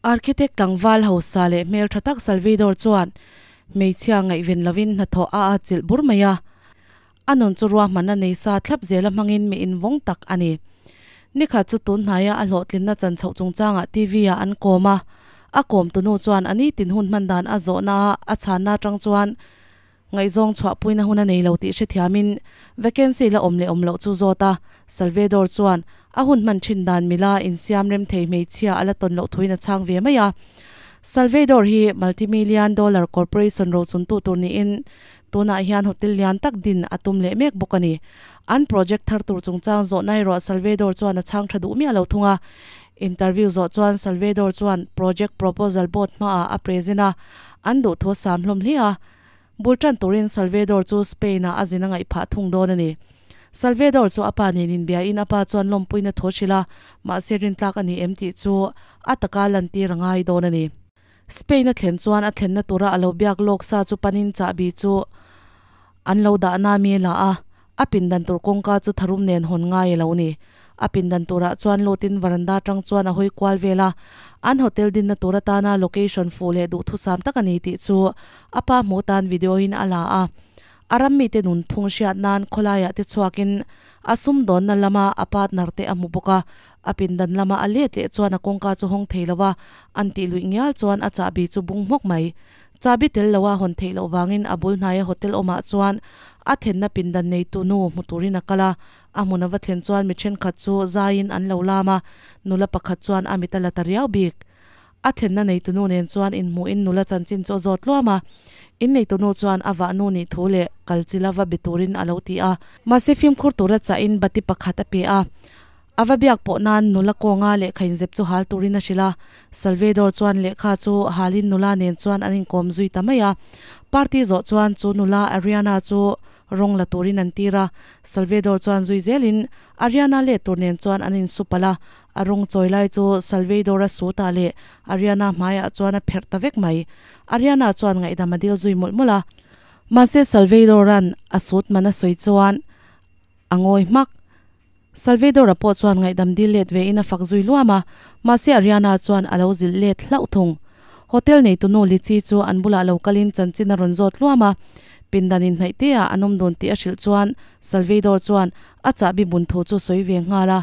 Architect tlangval hausa leh hmel tha tak Salvador chuan hmeichhia ngaihven lovin hnathawh a atchilh bur mai a. A nun chu ruahmanna nei sa thlap zela hmangin mi invawng tak a ni. Nikhat chu tun hnaia a hlawhtlinna chan chhoh chungchangah TV-ah an kawm a. A kawmtunu chuan a nitin hun hman dan a zawhna a a chhanna atang chuan Ngaihzawng chhuahpuina hun a nei lo tih hrethiamin vacancy la awm leh awm loh chu zawt a, Salvador chuan a hun hman thin dan mila insiam rem thei hmeichhia a la tawn loh thuin a chhang ve mai a. Salvador hi multi-million dollar corporation rochuntu tur niin tunah hian hotel lian tak din a tum leh mek bawk a ni. An project thar tur chungchang zawhna erawh Salvador chuan a chhang tha duh miah lo thung a. Interview zawh chuan Salvador chuan project proposal board hmaah a present a, an duhthu a sam hlawm hle a. Bul tan turin Salvador chu Spain-ah a zin a ngaih phah thung dawn a ni. Salvador chu a pa nen inbiain a pa chuan lawmpuina thu a hrilh a, mahse rintlak a ni em tih chu a taka lantir a ngai dawn a ni. Spain a thlen chuan a thlenna tura a lo biak lawk sa chu panin chahbi chu an lo dahna mi a la a, A pindan tur kawngka chu tharum nen hawn ngai a lo ni. A pindan turah chuan lutin varanda atang chuan a hawi kual vel a, an hotel dinna tur atana location fuh leh duhthusam tak a ni tih chu a pa hmuh tan video in a la a. A ram mite nun phung hriat nan khawlaiah te chhuakin a sumdawnna lama a partner te a hmu bawk a, a pindan lama a let leh chuan a kawngka chu hawng thei lo a, an tih luih ngial chuan a chahbi chu bung hmawk mai. Chahbi tel lo a hawn theih loh vangin a bul hnaia hotel awmah chuan a thlenna pindan neitu nu hmu turin a kal a, a hmun a va thlen chuan mi thenkhat chu zaiin an lo lam a, nula pakhat chuan a mit a la ta riau bik. A thlenna neitu nu nen chuan inhmuhin nula chanchin chu a zawt tluam a, in neitu nu chuan a vah nu nih thu leh kal chila va be turin a lo ti a. Mahse fimkhur tura chahin bati pakhat a pe a. A va biak pawh nan nula kawnga lehkha inzep chu hal turin a hrilh a, Salvador chuan lehkha chu halin nula nen chuan an inkawm zui ta mai a. Party zawh chuan chu nula Ariana chu rawng la turin an tir a, Salvador chuan zui zelin Ariana let tur nen chuan an insu palh a, a rawng chawi lai chu Salvador-a sutah leh Ariana hmaiah chuan a pherh ta vek mai. Ariana chuan ngaihdam a dil zui mawlh mawlh a. Mahse Salvador-a'n a sut man a sawi chuan a ngawi hmak. Salvador-a pawh chuan ngaihdam dil let ve in a fak zui luam a, mahse Ariana chuan a lo zilh let hlauh thung. Hotel neitunu Lichi chu an bulah lo kalin chanchin a rawn zawt luam a, pindan inhnaih te ah an awm dun tih a hrilh chuan Salvador chuan a chahbi bun thu chu sawi ve nghal a.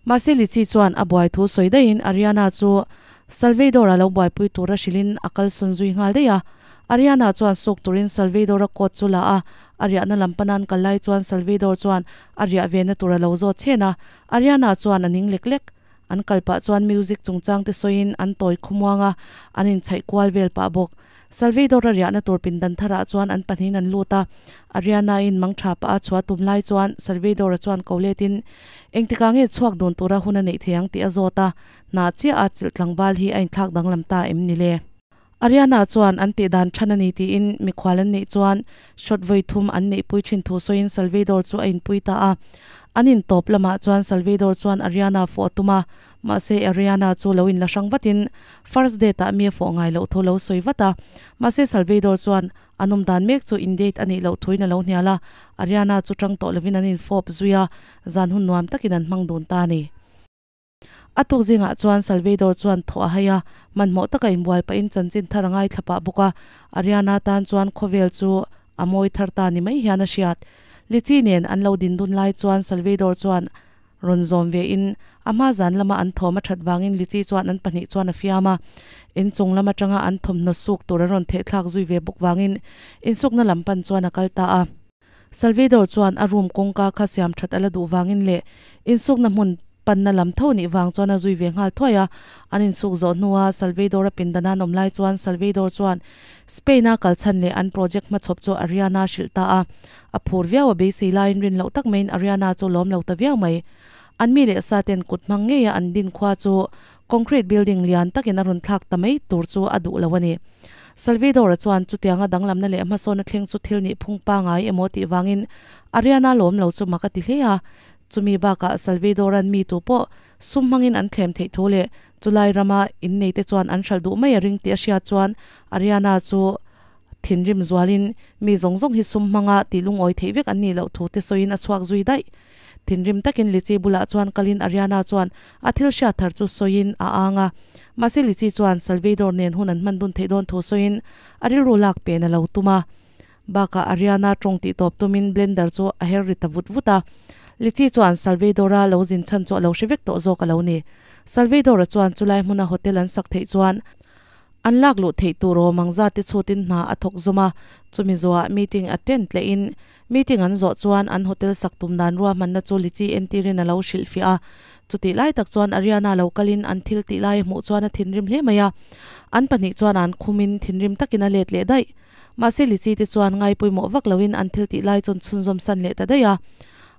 Mahse Lichi chuan a buai thu sawi daihin Ariana chu Salvador-a lo buaipui tura hrilhin a kalsawn zui nghal daih a. Ariana chuan suk turin Salvador-a coat chu la a, a riahna lam panan kal lai chuan Salvador chuan a riah vena tur a lo zawt chhen a, Ariana chuan a ning lek lek. An kal pah chuan music chungchang te sawiin an tawi khawmuang a, an inchhaih kual vel pah bawk. Salvador-a riahna tur pindan tharah chuan an pahnihin an lut a, Ariana-in mang tha pah a chhuah tum lai chuan Salvador-a chuan ko letin engtikah nge chhuak dun tura hun a neih thei ang tih a zawt a, hna chiah a chilh tlangval hi a inthlak danglam ta em ni le? Ariana chuan an tih dan than a ni tiin mikhual an neih chuan shot vawi thum an neihpui thin thu sawiin Salvador chu a inpui ta a. An intawp lamah chuan Salvador chuan Ariana fawh a tum a, mahse Ariana chu lo inla hrang vatin first date ah mi a fawh ngai loh thu lo sawi vat a. Mahse Salvador chuan an awm dan mek chu in date a nih loh thuin a lo hnial a, Ariana chu tang tawh lovin an infawp zui a, zan hun nuam takin an hmang dun ta a ni. A tuk zingah chuan Salvador chuan thaw a hai a, hmanhmawh taka inbual pahin chanchin thar a ngaithla pah bawk a. Ariana tan chuan khawvel chu a mawi thar ta ni mai hian a hriat. Lichi nen an lo din dun lai chuan Salvador chuan rawn zawm ve in a hma zan lama an thawm a that vangin Lichi chuan an pahnih chuan a fiam a. Inchung lam atanga an thawmhnaw suk tur an rawn thehthlak zui ve bawk vangin insukna lam pan chuan a kal ta a. Salvador chuan a room kawngka kha siam that a la duh vangin leh insukna hmun panna lam tho nih vang chuan a zui ve nghal thuai a. An insuk zawh hnua Salvador-a pindan an awm lai chuan Salvador chuan Spain-a kalchhan leh an project hmachhawp chu Ariana a hrilh ta a. A phur viau a beisei laiin rin loh tak maiin Ariana chu lawm lo ta viau mai. An mi leh sa ten kut hmang ngeia an din khua chu Concrete building lian takin a rawn thlak ta mai tur chu a duh lo a ni. Salvador-a chuan chutianga danglamna leh hmasawnna thleng chu thil nih phung pangai emaw tih vangin Ariana lawm lo chu mak a ti hle a. Chumi bakah Salvador-a'n mi tu pawh sum hmangin an thlem theih thu leh chulai rama inneite chuan an hralh duh mai a ring tih a hriat chuan Ariana chu thinrim zualin mi zawng zawng hi sum hmanga tih lungawi theih vek an nih loh thu te sawiin a chhuak zui daih. Thinrim takin Lichi bulah chuan kalin Ariana chuan a thil hriat thar chu sawiin a ang a. Mahse Lichi chuan Salvador nen hun an hman dun theih dawn thu sawiin a rilru lak pen a lo tum a. Bakah Ariana tawng tih tawp tumin blender chu a her ri ta vut vut a. Lichi chuan Salvador-a lo zin chhan chu a lo hre vek tawh zawk a lo ni. Salvador-a chuan chulai hmuna hotel an sak theih chuan An lak luh theih tur awm ang zat te chhutin hna a thawk zawm a, chumi zawhah meeting a tent lehin meeting an zawh chuan an hotel sak tum dan ruahmanna chu Lichi entirin a lo hrilhfiah a. Chutih lai tak chuan Ariana lo kalin an thil tih lai a hmuh chuan a thinrim hle mai a, an pahnih chuan an khumin thinrim takin a let leh daih. Mahse Lichi te chuan ngai pawimawh vak loin an thil tih lai chuan chhunzawm san leh ta daih a.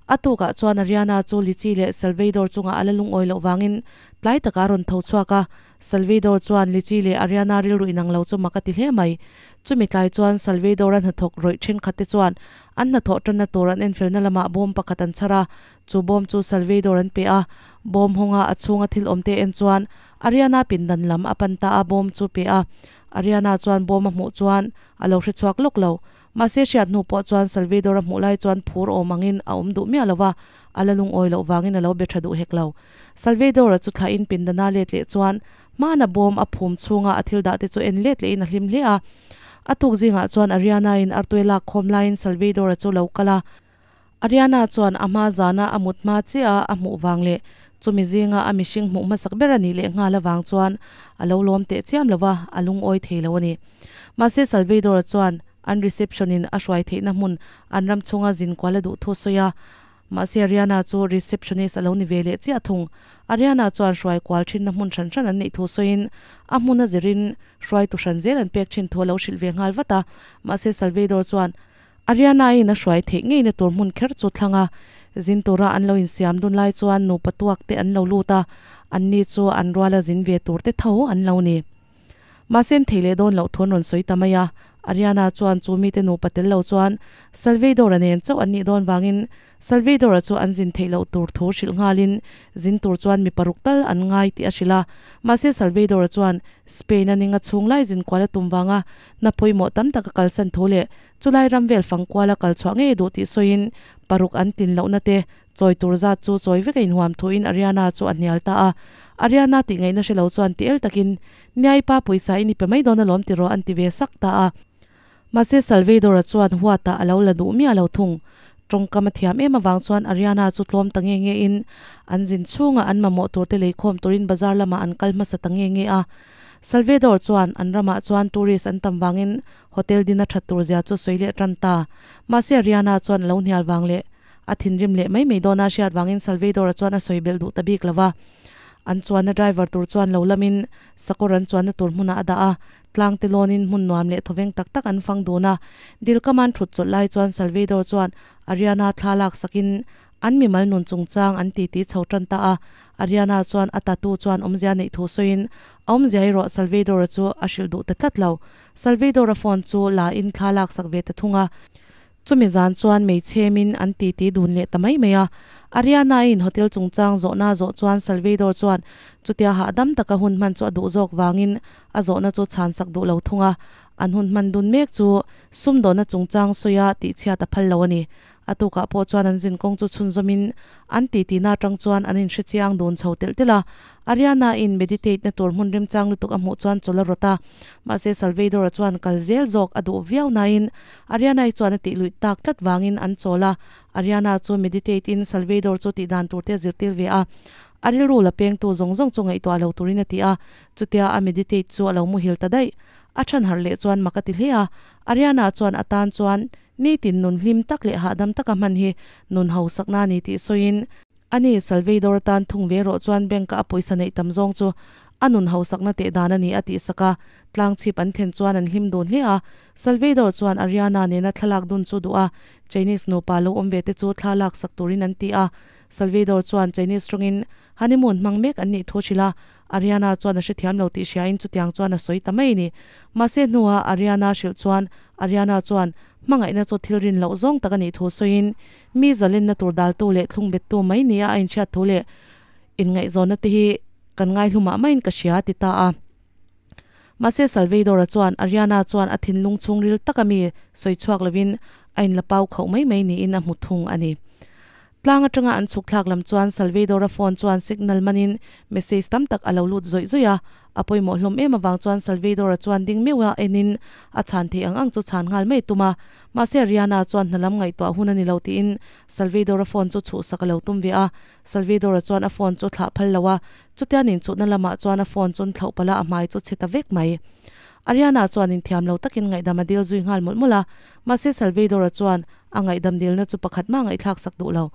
A tukah chuan Ariana chu Lichi leh Salvador chungah a la lungawi loh vangin tlai takah a rawn tho chhuak a, Salvador chuan Lichi leh Ariana rilru inang lo chu mak a ti hle mai. Chumi tlai chuan Salvador-a hnathawk rawih thenkhat te chuan an hnathawh tanna tur an enfelna lamah bawm pakhat an chhar a, chu bawm chu Salvador an pe a. Bawm hawnga a chhunga thil awm te en chuan Ariana pindan lam a pan ta a, bawm chu pe a. Ariana chuan bawm a hmuh chuan a lo hrechhuak lawk lo. Mahse hriat hnu pawh chuan Salvador-a hmuh lai chuan phur awm angin a awm duh miah lo va, a la lungawi loh vangin a lo be tha duh hek lo. Salvador-a chu thlahin pindana let leh chuan hmana bawm a phum chhunga a thil dah te chu en let lehin a hlim hle a. A tuk zingah chuan Ariana-in artui lak khawm laiin Salvador-a chu lo kal a. Ariana chuan a hma zana a mut hma chiah a a hmuh vang leh chumi zinga a mihring hmuh hmasak ber a nih leh nghal avang chuan a lo lawm teh chiam lo va, a lungawi thei lo a ni. Mahse Salvador-a chuan an reception-in a hruai theihna hmun an ram chhunga zin kual a duh thu sawi a. Mahse Ariana chu receptionist a lo ni ve leh chiah thung. Ariana chuan hruai kual thinna hmun hran hran an neih thu sawiin a hmun a zirin hruaitu hran zel an pek thin thu a lo hrilh ve nghal vat a. Mahse Salvador chuan Ariana-in a hruai theih ngeina tur hmun kher chu thlang a, zin tura an lo insiam dun lai chuan nupa tuak te an lo lut a, anni chu an ruala zin ve tur te tho an lo ni. Mahse an thei leh dawn loh thu an rawn sawi ta mai a, Ariana chuan chu mite nupa tel lo chuan Salvador-a nen chauh an nih dawn vangin Salvador-a chu an zin theih loh tur thu hrilh nghalin zin tur chuan mi paruk tal an ngai tih a hrilh a. Mahse Salvador-a chuan Spain-a ninga chhung lai zin kual a tum vanga hna pawimawh tam tak a kalsan thu leh chulai ram vel fang kuala kal chhuah ngei duh tih sawiin paruk an tlin lohna te chawi tur zat chu chawi vek a inhuam thuin Ariana chu a hnial ta a. Ariana tih ngaihna hre lo chuan ti el takin, Niai pa pawisa i ni pe mai dawn alawm tiraw an ti ve sak ta a. Mahse Salvador-a chuan huatah a lo la duh miah lo thung. Tawngkam a thiam em avang chuan Ariana chu tlawm ta nge nge in an zin chhungah an mamawh turte leikhawm turin bazar lamah an kal hmasa ta nge nge a. Salvador chuan an ramah chuan tourist an tam vangin hotel din a that tur zia chu sawi leh tan ta. Mahse Ariana chuan a lo hnial vang leh a thinrim leh mai mai dawna hriat vangin Salvador-a chuan a sawi belh duh ta bik lo va. An chuanna driver tur chuan lo lamin sakawr an chuanna tur hmunah a dah a. Tlang te lawnin hmun nuam leh thawveng tak tak an fang dun a, Dilkaman thut chawlh lai chuan Salvador chuan Ariana thla lak sakin an mimal nun chungchang an titi chho tan ta a. Ariana chuan a tattoo chuan awmzia neih thu sawiin a awmzia erawh Salvador-a chu a hrilh duh ta tlat lo. Salvador-a phone chu la in thla lak sak ve ta thung a. Chumi zan chuan meichhemin an titi dun leh ta mai mai a. Ariana-in hotel chungchang zawhna a zawh chuan Salvador chuan chutia hahdam taka hun hman chu a duh zawk vangin a zawhna chu chhansak duh lo thung a. An hun hman dun mek chu sumdawnna chungchang sawia tihchhiat a phal lo a ni. A tukah pawh chuan an zinkawng chu chhunzawmin an titina atang chuan an inhrechiang dun chho telh telh a. Ariana-in meditate na tur hmun remchang lutuk a hmuh chuan chawl a rawt a. Mahse Salvador-a chuan kal zel zawk a duh viau nain Ariana-i chuan a tih luih tak tlat vangin an chawl a. Ariana chu meditate in Salvador chu tih dan tur te a zirtir ve a. A rilru la pengtu zawng zawng chu ngaihtuah lo turin a ti a. Chutia a meditate chu a lo muhil ta daih. A than harh leh chuan mak a ti hle a. Ariana chuan a tan chuan nitin nun hlim tak leh hahdam taka hman hi nun hausakna a ni tih sawiin, Ani, Salvador tan thung ve rawh chuan bank-a a pawisa neih tam zawng chu a nun hausakna teh dan a ni a tih sak a. Tlang chhip an thlen chuan an hlim dun hle a. Salvador chuan Ariana nena thlalak dun chu duh a, Chinese nupa lo awm ve te chu thla lak sak turin an ti a. Salvador chuan Chinese tawngin honeymoon hmang mek an nih thu a hrilh a, Ariana chuan a hrethiam lo tih hriain chutiang chuan a sawi ta mai a ni. Mahse hnuah Ariana hrilh chuan Ariana chuan hmangaihna chu thil rin loh zawng tak a nih thu sawiin Mi zalenna tur daltu leh thlungbettu mai nia a inhriat thu leh inngaihzawnna te hi kan ngaihlumah maiin ka hria a ti ta a. Mahse Salvador-a chuan Ariana chuan a thinlung chhungril taka mi sawi chhuak lovin a inla pau khauh mai mai niin a hmu thung a ni. Tlang atanga an chhuk thlak lam chuan Salvador-a phone chuan signal manin message tam tak a lo lut zawih zawih a. A pawimawh hlawm em avang chuan Salvador-a chuan ding meuh a enin a chhan theih ang ang chu chhan nghal mai tum a. Mahse Ariana chuan hna lam ngaihtuah hun a ni lo tiin Salvador-a phone chu chhuhsak a lo tum ve a. Salvador-a chuan a phone chu thlah phal lo a, chutia ninchutna lamah chuan a phone chu an thlauh palh a, a hmai chu chhe ta vek mai. Ariana chuan inthiam lo takin ngaihdam a dil zui nghal mawlh mawlh a, mahse Salvador-a chuan a ngaihdam dilna chu pakhat mah ngaihthlak sak duh lo.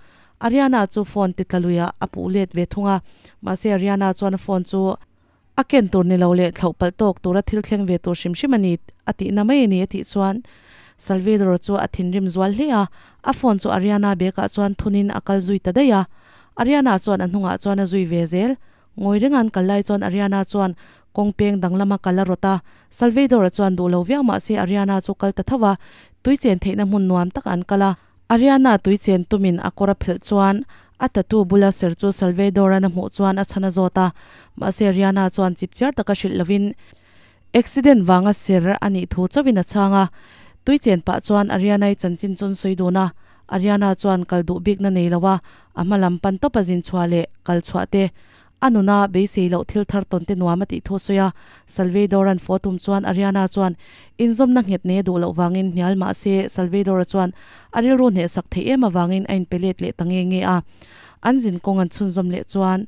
Ariana chu phone ti tla luiah a puh let ve thung a, mahse Ariana chuan a phone chu a ken tur ni lo leh thlauh palh tawk tura thil thleng ve tur hrim hrim a ni a tihna mai a ni a tih chuan Salvador-a chu a thinrim zual hle a, a phone chu Ariana bag-ah chuan thunin a kal zui ta daih a. Ariana chuan a hnungah chuan a zui ve zel. Ngawi renga an kal lai chuan Ariana chuan kawng peng danglama kal a rawt a, Salvador-a chuan duh lo viau mah se Ariana chu kal ta tho a, tui chen theihna hmun nuam takah an kal a. Ariana tui chen tumin a kawr a phelh chuan a tattoo bula ser chu Salvador-a'n a hmuh chuan a chhan a zawt a, mahse Ariana chuan chipchiar taka hrilh lovin accident vanga ser a nih thu chauhin a chhang a. Tui chen pah chuan Ariana-i chanchin chu an sawi dun a, Ariana chuan kal duh bikna nei lo a, a hma lam pan tawpa zin chhuah leh kal chhuah te, a nuna beisei loh thil thar tawn te nuam a tih thu a sawi a. Salvador-a'n fawh tum chuan Ariana chuan inzawmna nghet nei a duh loh vangin hnial mah se Salvador-a chuan a rilru hnehsak theih em avangin a inpe let leh ta nge nge a. An zin kawng an chhunzawm leh chuan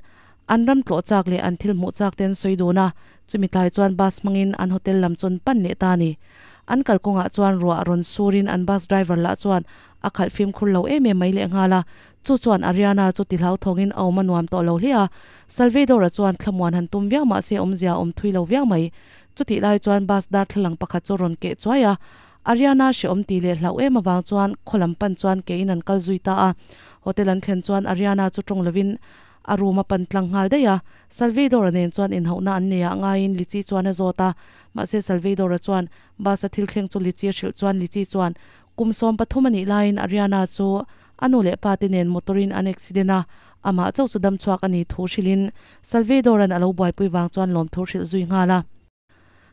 an ram tlawh chak leh an thil hmuh chak te an sawi dun a, chumi tlai chuan bus hmangin an hotel lam chu an pan leh ta a ni. An kalkawngah chuan ruah rawn surin an bus driver lah chuan a khalh fimkhur lo em em mai lehnghal a, chu chuan Ariana chu ti hlauthawngin a awm a nuam tawh lo hle a, Salvador-a chuan thlamuan han tum viau mah se awmzia a awm thui lo viau mai. Chutih lai chuan bus darthlalang pakhat chu rawn keh chuai a, Ariana hrehawm tih leh hlauh em avang chuan khaw lam pan chuan kein an kal zui ta a. Hotel an thlen chuan Ariana chu tawng lovin a room a pan tlang nghal daih a, Salvador-a nen chuan inhauhna an nei ah ngaiin Lichi chuan a zawt a, mahse Salvador-a chuan bus a thil thleng chu Lichi a hrilh chuan Lichi chuan Kum 13 a nih laiin Ariana chu a nu leh pa te nen motor in an accident a, amah chauh chu dam chhuak a ni thu hrilhin Salvador-a'n a lo buaipui vang chuan lawmthu hrilh zui nghal a.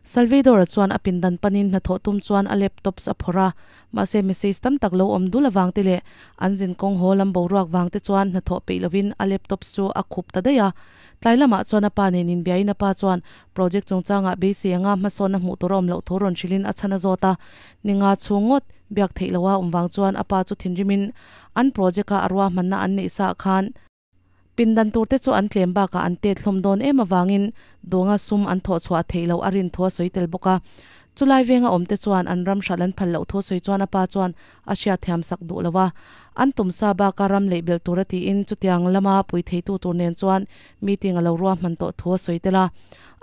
Salvador-a chuan a pindan panin hnathawh tum chuan a laptops a phawrh a, mahse message tam tak lo awm dul avang te leh an zin kawng haw lam boruak vang te chuan hnathawh peih lovin a laptops chu a khup ta daih a. Tlai lamah chuan a pa nen inbiain a pa chuan Project chungchangah beisei anga hmasawnna hmuh tur a awm loh thu rawn hrilhin a chhan a zawt a, ni nga chhung ngawt biak theih loha awm vang chuan a pa chu thinrimin an project-a a ruahmanna an neih saah khan pindan turte chu an tlem bakah an tet hlawm dawn em avangin dawnga sum an thawh chhuah theih loh a rin thu a sawi tel bawk a. Chulai venga awmte chuan an ram hralh an phal loh thu sawi chuan a pa chuan a hriatthiam sak duh lo a, an tum sa baka ram leih belh tura tiin chutiang lama pui theitu tur nen chuan meeting a lo ruahman tawh thu a sawi tel a.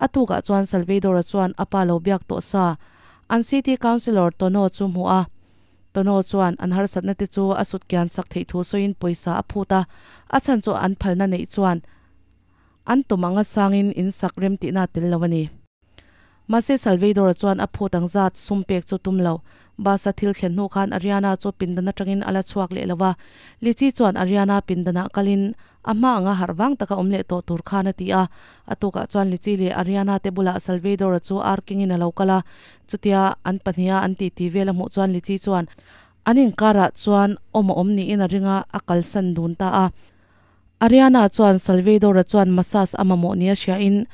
A tukah chuan Salvador-a chuan a pa lo biak tawh sa an city councillor Tono chu hmuh a. Tono chuan an harsatna te chu a sut kian sak theih thu sawiin pawisa a phut a, a chhan chu an phalna neih chuan an tum anga sangin in sak rem tihna a tel lo a ni. Mahse Salvador-a chuan a phut ang zat sum pek chu tum lo. Bus a thil thlen hnu khan Ariana chu pindan atangin a la chhuak leh lo a. Lichi chuan Ariana pindanah kalin a hma anga harh vang taka awm leh tawh tur khan a ti a. A tukah chuan Lichi leh Ariana te bulah Salvador-a chu ar kengin a lo kal a. Chutia an pahniha an titi vel a hmuh chuan Lichi chuan an inkarah chuan awm a awm niin a ring a, a kalsan dun ta a. Ariana chuan Salvador-a chuan massage a mamawh nia hriain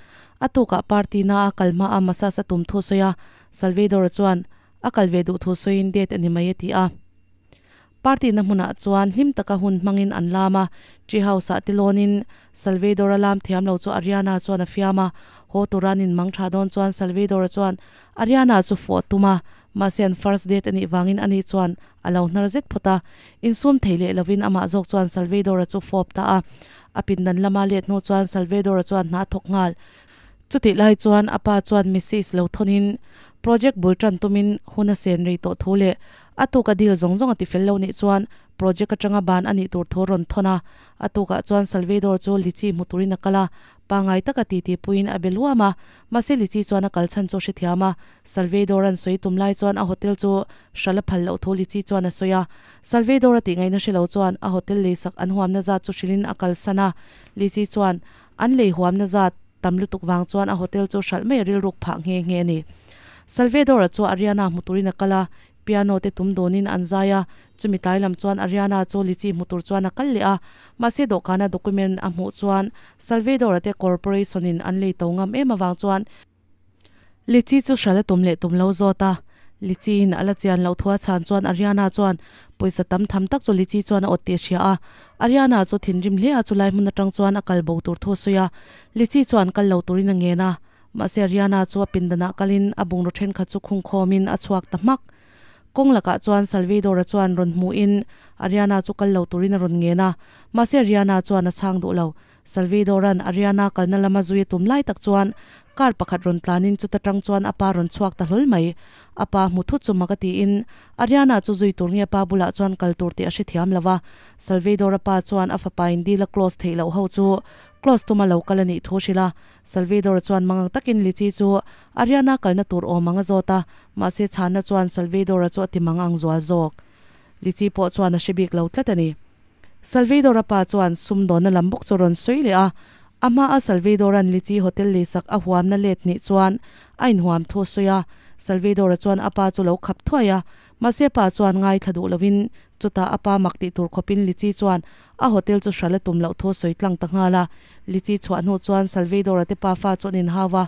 a tukah party na a kal hma a massage a tum thu sawi a, Salvador-a chuan a kal ve duh thu sawiin date a ni mai a ti a. Party na hmunah chuan hlim taka hun hmangin an lam a, tree house-ah te lawnin Salvador-a lam thiam lo chu Ariana chuan a fiam a, haw tura an inmang tha dawn chuan Salvador-a chuan Ariana chu fawh a tum a, mahse an first date a nih vangin ani chuan A lo hnar zet phawt a, insum thei leh lovin amah zawk chuan Salvador-a chu fawp ta a. A pindan lama let hnu chuan Salvador-a chuan hna a thawk nghal. Chutih lai chuan a pa chuan message lo thawnin project bul tan tumin hun a sen rei tawh thu leh a tuka deal zawng zawng a ti fel lo nih chuan project atanga ban a nih tur thu a rawn thawn a. A tukah chuan Salvador chu lichi hmu turin a kal a, pangngai taka titi puiin a be luam a. Mahse lichi chuan a kal chhan chu a hrethiam a, Salvador-a'n sawi tum lai chuan a hotel chu hral a phal loh thu Lichi chuan a sawi a. Salvador-a tih ngaihna hre lo chuan a hotel leisak an huamna zat chu hrilhin a kalsan a. Lichi chuan an lei huamna zat tam lutuk vang chuan a hotel chu hralh mai a rilruk phah nghe nghe a ni. Salvador-a chu Ariana hmu turin a kal a. Piano te tum dawnin an zai a, chumi tlai lam chuan Ariana chu Lichi hmu tur chuan a kal leh a, mahse dawhkana document a hmuh chuan Salvador-a te corporation in an lei to ngam em avang chuan Lichi chu hral a tum leh tum lo zawt a, Lichi in a la chian loh thu a chhan chuan Ariana chuan pawisa tam tham tak chu Lichi chuan a awt tih a hria a, Ariana chu thinrim hle a chulai hmun atang chuan a kal bo tur thu a sawi a, Lichi chuan kal lo turin a ngen a. Mahse Ariana chu a pindanah kalin a bungraw thenkhat chu khungkhawmin a chhuak ta hmak. Kawng lakah chuan Salvador-a chuan rawn hmuhin Ariana chu kal lo turin a rawn ngen a, mahse Ariana chuan a chhang duh lo. Salvador-a'n Ariana kalna lama zui a tum lai tak chuan car pakhat rawn tlanin chuta tang chuan a pa rawn chhuak ta hlawl mai. A pa hmu thut chu mak a tiin Ariana chu zui tur nge pa bulah chuan kal tur tih a hrethiam lo va. Salvador-a pa chuan a fapa in deal a close theih loh ho chu close tuma lo kal a nih thu hrilh a. Salvador chuan mangang takin Lichi chu Ariana kalna tur awm ang a zawt a, mahse chhanna chuan Salvador-a chu a ti mang ang zual zawk. Lichi pawh chuan a hre bik lo tlat a ni. Salvador-a pa chuan sumdawnna lam bawk chu a rawn sawi leh a, a hmaa Salvador-a'n Lichi hotel leisak a huamna let nih chuan a inhuam thu a sawi a, Salvador-a chuan a pa chu lo khap thuai a, Mahse pa chuan ngaithla duh lovin chutah a pa mak tih tur khawpin Lichi chuan a hotel chu hral a tum loh thu a sawi tlang ta nghal a. Lichi chhuah hnu chuan Salvador-a te pa fa chu an inhau a.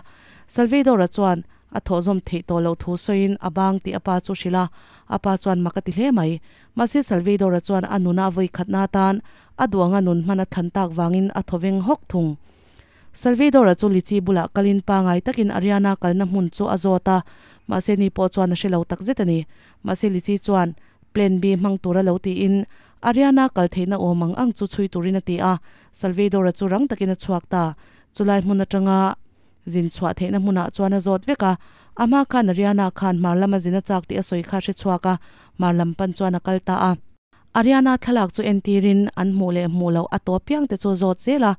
Salvador-a chuan a thawhzawm theih tawh loh thu sawiin a bang tih a pa chu hrilh a, a pa chuan mak a ti hle mai. Mahse Salvador-a chuan a nuna a vawi khatna atan a duh anga nun hman a thlan tak vangin a thawveng hawk thung. Salvador-a chu Lichi bulah kalin pangai takin Ariana kalna hmun chu a zawt a, mahse ni pawh chuan a hre lo takzet a ni. Mahse Lichi chuan Plan B hmang tura lo tiin Ariana kal theihna awm ang ang chu chhui turin a ti a, Salvador-a chu rang takin a chhuak ta. Chulai hmun atanga zin chhuah theihna hmunah chuan a zawt vek a, a hma khan Ariana khan hmar lama zin a chak tih a sawi kha a hre chhuak a, hmar lam pan chuan a kal ta a. Ariana thlalak chu entirin an hmuh leh hmuh loh a tawp piang te chu zawt zel a,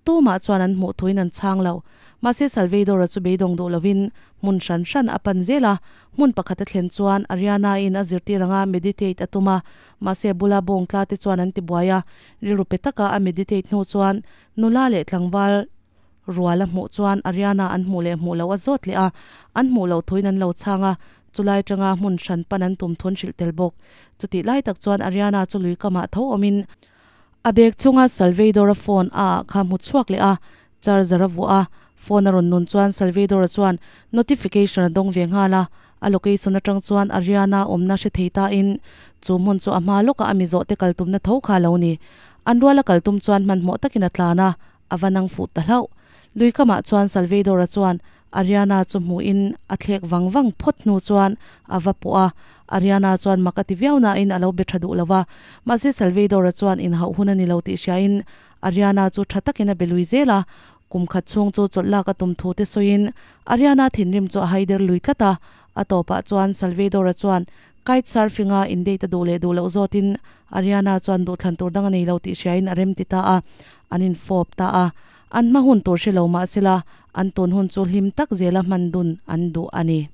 tumah chuan an hmuh thuin an chhang lo. Mahse Salvador-a chu beidawng duh lovin hmun hran hran a pan zel a, hmun pakhat a thlen chuan Ariana-in a zirtir anga meditate a tum a, mahse a bula bawng tla te chuan an ti buai a, rilru pe taka a meditate hnu chuan nula leh tlangval rual a hmuh chuan Ariana an hmuh leh hmuh loh a zawt leh a, an hmuh loh thuin an lo chhang a, chulai atanga hmun hran pan an tum thun hrilh tel bawk. Chutih lai tak chuan Ariana chu lui kamah tho awmin a bag chunga Salvador-a phone a ah kha hmu chhuak leh a, charger a vuah a, phone a rawn nun chuan Salvador-a chuan notification a dawng ve nghal a, a location atang chuan Ariana awmna hre thei tain chu hmun chu a hma lawkah a mi zawh te kal tumna tho kha a lo ni. An ruala kal tum chuan hmanhmawh takin a tlan a, A va nang fuh ta hlauh. Lui kamah chuan Salvador-a chuan Ariana chu hmuhin a thlek vang vang phawt hnu chuan a va pawh a. Ariana chuan mak a ti viau nain a lo be tha duh lo va. Mahse Salvador-a chuan inhauh hun a ni lo tih hriain Ariana chu tha takin a be lui zel a. Kum khat chhung chu chawlh lak a tum thu te sawiin Ariana thinrim chu a haider lui tlat a. A tawpah chuan Salvador-a chuan kite surfing-a in date a duh leh duh loh zawtin Ariana chuan duhthlan tur dang a nei lo tih hriain a rem ti ta a. An infawp ta a, an hma hun tur hre lo mah sela, an tun hun chu hlim tak zela hman dun an duh a ni.